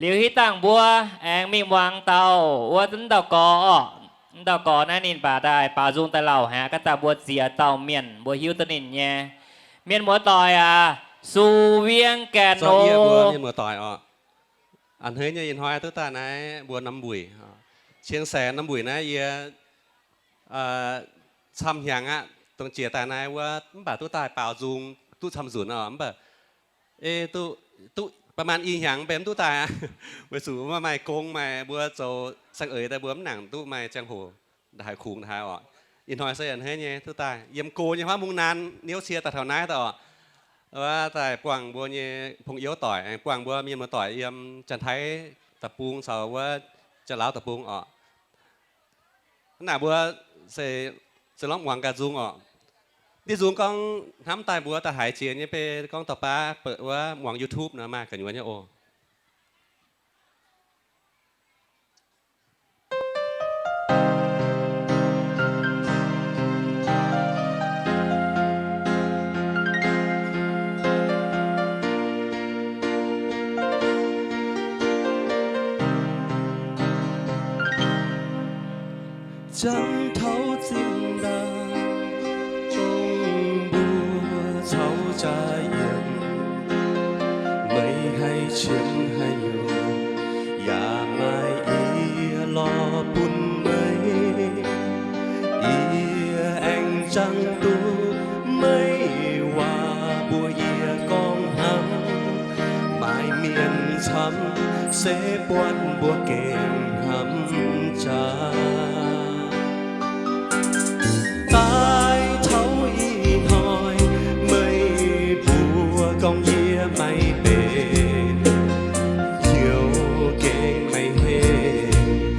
Liuz hitv dangh mbuo aengx mingh muangx dauh wuov, wuov dauh gorx orqc. Wuov dauh gorx naaiv ninh baac daaih baaux nzung daaih lauh aqv. Gaax daaih mbuo ziex dauh mienh mbuo hiuv duqv ninh nyei. Mienh muoz-doic aac, Su Wienh Gaeqv nor. Mienh muoz-doic orqc. A'hneiv nyei ih hnoi duqv daaih naaiv mbuo Norm Mbuic, Cien Saeng Norm Mbuic naaiv yie camv hnyangx aqv, dongh jiex daaih naaiv wuov mv baac duqv daaih baaux nzung duqv camv nzunc orqc. Mv baac duqv, duqv ประมาณ i hnyangx mv benx mv duqv daaih aqv. Weic zuqc maaih gong maaih mbuo zoux saeng-eix daaih mbuo mv nangc duqv maaih ziangh hoc ndongc haaix kungx ndongc haaix orqc. Ih hnoi se a'hneiv nyei duqv daaih yiem go nyei huaav mungv naan niouv cie daaih taux naaiv daaih orqc. Wuov daaih buangh mbuo nyei pong youv doic, buangh mbuo mienh muoz-doic yiem Janx-Taiv deic-bung caux wuov Janx-Laauv deic-bung orqc. Hnangv naaic mbuo se, se lorngv muangx gaax nzung orqc. Diuh nzung gorngv hnamv daaih mbuo daaih haiz jiex nyei, beiv gorngv dorh baav beuc wuov muangx YouTube nor maaih gu'nyuoz nyei oc. Janx taux zinh ndaangc, dongh mbuo caux jaax yiem, meih haih qiemx haaix nyungc, yaac maaih yie lorz bun meih. Yie aengx jangx duqv meih waac mbuox yie gorngv hnamv, maaih mienh camv se buatc mbuo gengh hnamv jaax. Daaih taux ih hnoi meih mbuox gorngv yie maaih mbenc, hnyouv gengh maaih henv,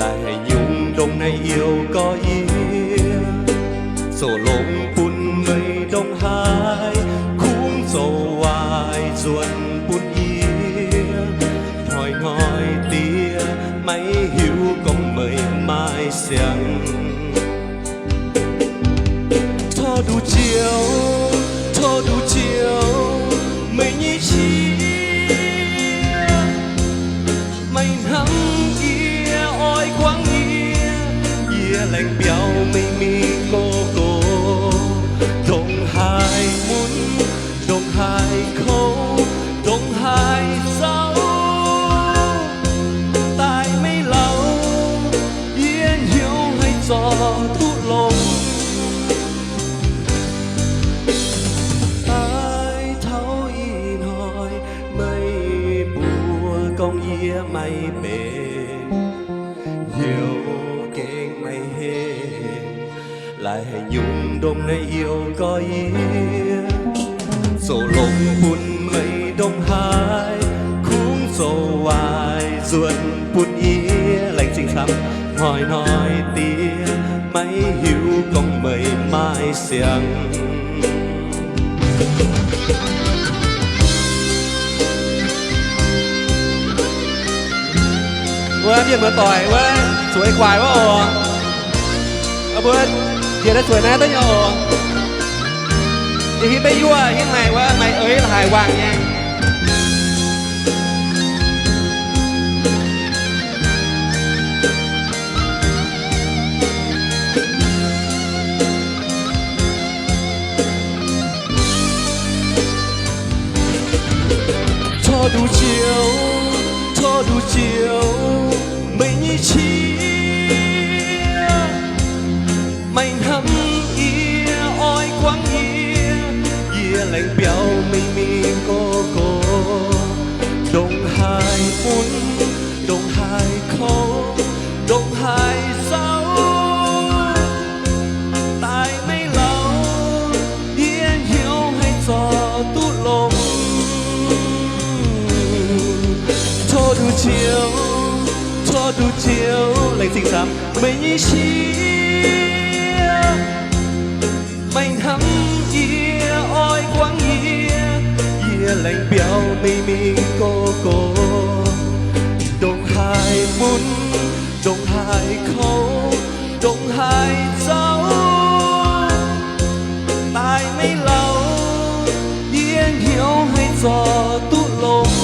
laaix haaix nyungc ndongc naaiv youh gorx yie, zoux longx bun meih ndongc haaix, kungx zoux waaic nzuonx bun yie. Hnoi-hnoi diev maiv hiuv gorngv meih maaih siangx. Tov nduqc Ziouv, tov nduqc Ziouv, meih nyei qiex maaih hnamv yie, oix guangc yie, yie laengz biaux meih mingh go-go, ndongc haaix mun, ndongc haaix kouv, ndongc haaix zaux, daaih meih lauz, yie hnyouv haih zorc duqv longx. Daaih taux ih hnoi meih mbuox gorngv yie maaih mbenc, hnyouv gengh maaih henv, laaix haaix nyungc ndongc naaiv youh gorx yie, zoux longx bun meih ndongc haaix, kungx zoux waaic nzuonx bun yie. Laengz zingh camv. Hnoi-hnoi diev maiv hiuv gorngv meih maaih siangx. Wuov mienh muoz-doic wuov zueiz guaax wuov oc. Mbuo njiec daaih zueiz naaiv daaih nyei oc. Yie hitv beiv yuoqv, hitv maaih wuov maaih eix la'haaix wangc nyei. Tov nduqc Ziouv, tov nduqc Ziouv, meih nyei qiex maaih hnamv yie, oix guangc yie, yie laengz biaux meih mingh go-go, ndongc haaix mun, ndongc haaix kouv, ndongc haaix zaux, daaih meih lauz, yie hnyouv haih zorc duqv longx. Tov nduqc Ziouv, tov nduqc Ziouv, laengz zingh camv, meih nyei qiex maaih hnamv yie, oix guangc yie, yie laengz biaux meih mingh go-go, ndongc haaix mun, ndongc haaix kouv, ndongc haaix zaux, daaih meih lauz, yie hnyouv haih zorc duqv longx.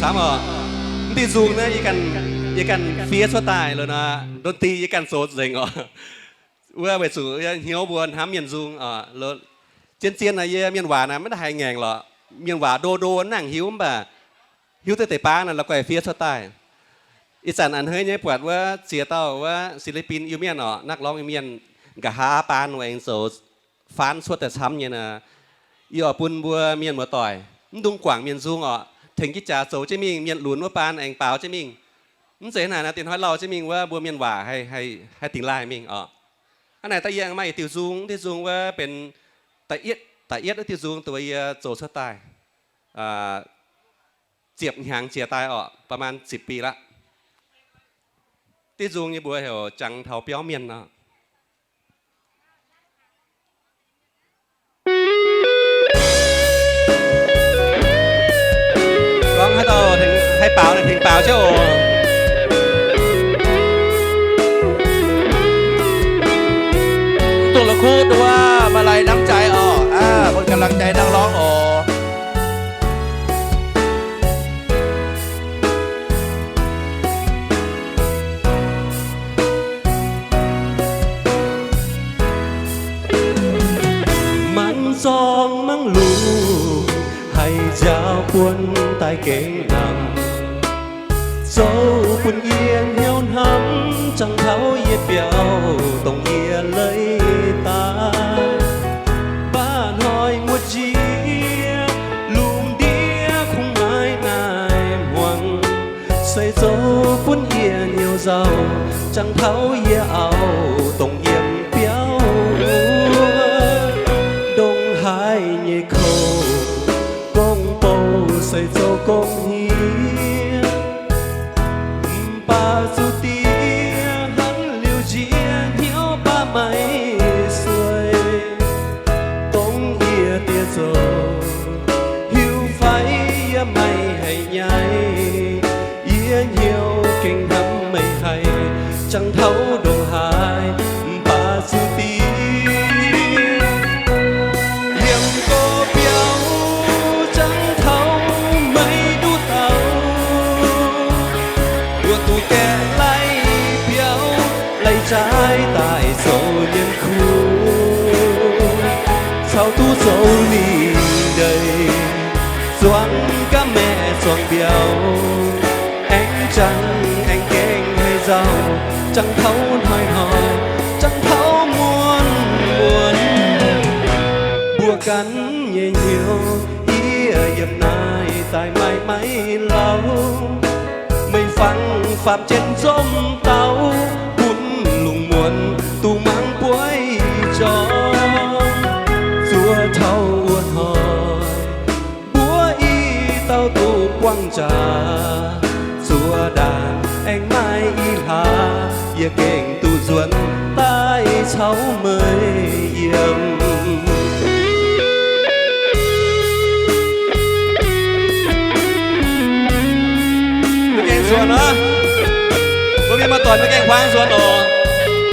Hnamv oc. Mv diuh nzung naaiv yie ganh fiev cuotv daaih loz nor, ndon di yie ganh zoux nzengc oc. Wuov weic zuqc hnyouv mbuo hnamv mienh nzung oc. Zien-zien naaic yie mienh waac naaic maiv daaih haiz ngaengc lorqc. Mienh waac ndo ndo nangc hiuv mv baac hiuv duqv deix baav naaic la'guaih fiev cuotv daaih. Ih zanc a'hneiv nyei buatc wuov ziex dauh wuov ศิลปิน Iu-Mienh oc, นักร้อง Iu-Mienh, nqa'haav baan aengx zoux faan cuotv daaih camv nyei naaic. Yie oix bun mbuo mienh muoz-doic mv dungx guangc mienh nzung oc, tengx jienv jaax zoux jienv mingh, mienh lunx wuov baan aengx baaux jienv mingh. Mv zeiz naaic naaic, dienh hnoi lauh jienv mingh wuov mbuo mienh waac haih dingx laaih mingh oc. Hnangv naaic daaih yie aengx maaih yietc diuh nzung, diuh nzung wuov benx da'yietv, da'yietv wuov diuh nzung dongh yie zoux cuotv daaih ziepc hnyangx jiex daaih oc, ประมาณสิบปี aqv. Diuh nzung nyei mbuox heuc Jangx Taux Biauv Mienh oc. Gorngv haaix dauh haih baaux naaic tengx baaux jienv oc. Mv dungx la'kuqv duqv maaih lai น้ำใจ oc, เป็นกำลังใจนักร้อง oc. Mangc zorng mangc lungh haih nziaaux buonv daaih gengh namx, zoux bun yie hnyouv hnamv jangx taux yietc biauv dongh yie leiz daaih. Mbaac hnoi muotc njiec lungh ndiev kungx maiv naaic hmuangx, se zoux bun yie hnyouv nzauh jangx taux yie auv dongh yiem biauv wuov. Ndongc haaix nyei kouv gong-bou se zoux gong hniev, mv baac zuqc diev hnangv liuz njiec hnyouv baav maiv sueih. Dongh yie diex zoux, hiuv fai yie maiv haih nyaiv, yie hnyouv gengh hnamv meih haic, jangx taux ndongc haaix mv baac zuqc diev. Liemh go biauv jangx taux meih nduqc dauh, mbuo duqv gaeqv lai biauv, lai jaaix daaih zoux mienh kuv, caux duqv zoux lingh ndeic, zuangx gaav maeqv zuangx mbiauz, aengx jangx aengx gengh haih nzauh, jangx taux hnoi-hnoi, jangx taux muonz-muonz. Mbuo ganh nyei hnyouv yie yiem naaiv daaih maaih maiv lauh. Meih fangx faapv jienv nzomv dauh, bun lungh muonz duqv mangc bueiv jorm. Zuov taux wuov hnoi, mbuo i dauh duqv buangh jaax, zuov ndaangc aengx maaih i hlaax, yie gengh duqv nzuonx daaih caux meih yiem. Mbuo gengh nzuonx oc. Mbuo mienh muoz-doic mbuo gengh huaang nzuonx oc.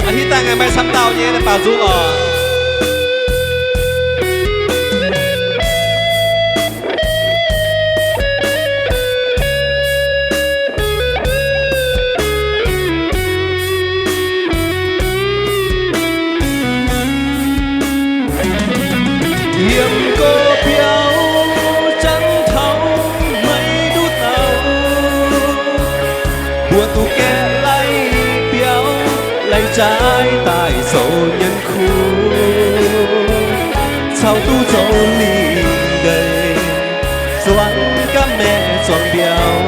A'hitv daaih ngaih maaih camv dauh nyei daaih baaux nzung oc. Liemh go biauv jangx taux meih nduqc dauh, mbuo duqv gaeqv lai biauv, lai jaaix daaih zoux mienh kuv, caux duqv zoux lingh ndeic, zuangx gaav maeqv zuangx mbiauz,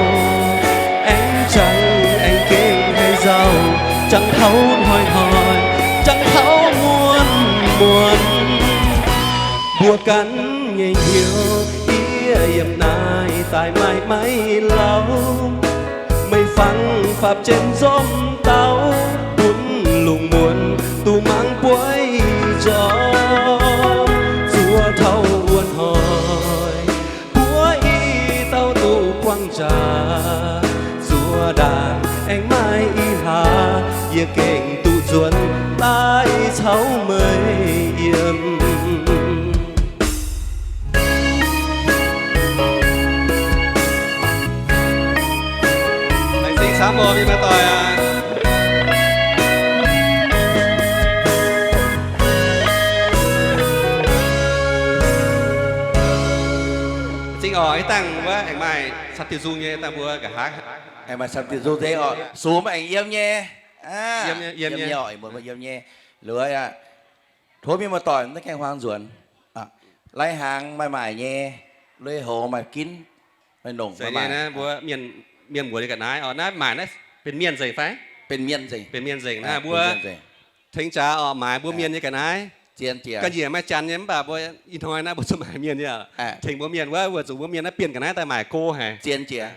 aengx jangx aengx gengh haih nzauh, jangx taux hnoi-hnoi, jangx taux muonz-muonz. Mbuo ganh nyei hnyouv yie yiem naaiv daaih maaih maiv lauh. Meih fangx faapv jienv nzomv dauh, bun lungh muonz duqv mangc bueiv jorm. Zuov taux wuov hnoi, mbuo i dauh duqv buangh jaax, zuov ndaangc aengx maaih i hlaax, yie gengh duqv nzuonx daaih caux meih yiem. Mienh maaih doic aac. Zingh oc, ih dangh wuov aengx maaih camv diuh nzung nyei, dangh mbuo nqa'haav. Aengx maaih camv diuh nzung nyei oc, sux maiv aengx yiem nyei. Yiem nyei, yiem nyei oc, yiem nyei. Liuz aqv, tov mienh maaih doic mv gaengh huaang nzuonx. Lai-hnaangx maaih maaic nyei, lui-houx maaih ginv, maaih nongc maaih maaic. Mbuo mienh, mienh muoz nyei ga'naaiv oc, naaiv maaic naaiv benx mienh nzengc fai? Benx mienh nzengc. Benx mienh nzengc naaiv mbuo tengx jaax oc, maaiz mbuo mienh nyei ga'naaiv. Zien jiex. Ga'nyiec maaih janx nyei mv baac mbuo ih hnoi naaiv mbuo zuqc maaiz mienh nyei oc. Tengx mbuo mienh wuov, weic zuqc mbuo mienh naaiv bienh ga'naaiv daaih maaic go haic. Zien jiex.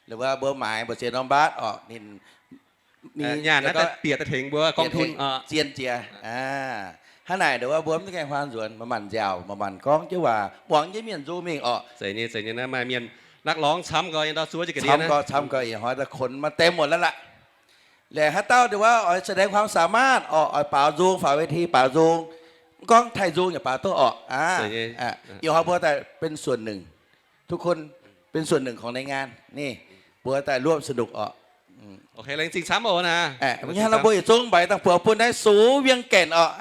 Liuz wuov mbuo maaiz mbu'ziex norm mbaatv oc, ninh nyaanh naaiv daaih bieqc daaih tengx mbuo gong tun oc. Zien jiex. Hnangv naaic ndongc wuov mbuo mv gaengh huaang nzuonx, manc-manc nziaauc, manc-manc gorngv jienv waac, muangx jienv mienh nzung mingh oc. Zeiz nyei, zeiz nyei, naaiv maaih mienh นักร้อง camv gau, yiem ndau zuov jienv ga'ndiev camv gau, camv gau, ih hnoi daaih konx maaih เต็มหมดแล้วล่ะ. Laengz haaix dauh ndongc wuov oix แสดงความสามารถ oc, oix baaux nzung, faaux เวที baaux nzung, mv gorngv taaih nzung yaac baaux duqv oc. Ih hnoi mbuo daaih เป็นส่วนหนึ่ง, ทุกคนเป็นส่วนหนึ่งของในงาน นี่, mbuo daaih ร่วมสนุก oc. Laengz zingh camv oc naaiv. Hnangv nor mbuo yietc zungv mbaix dangh buoz bun naaiv sux Wienh Gaenc oc.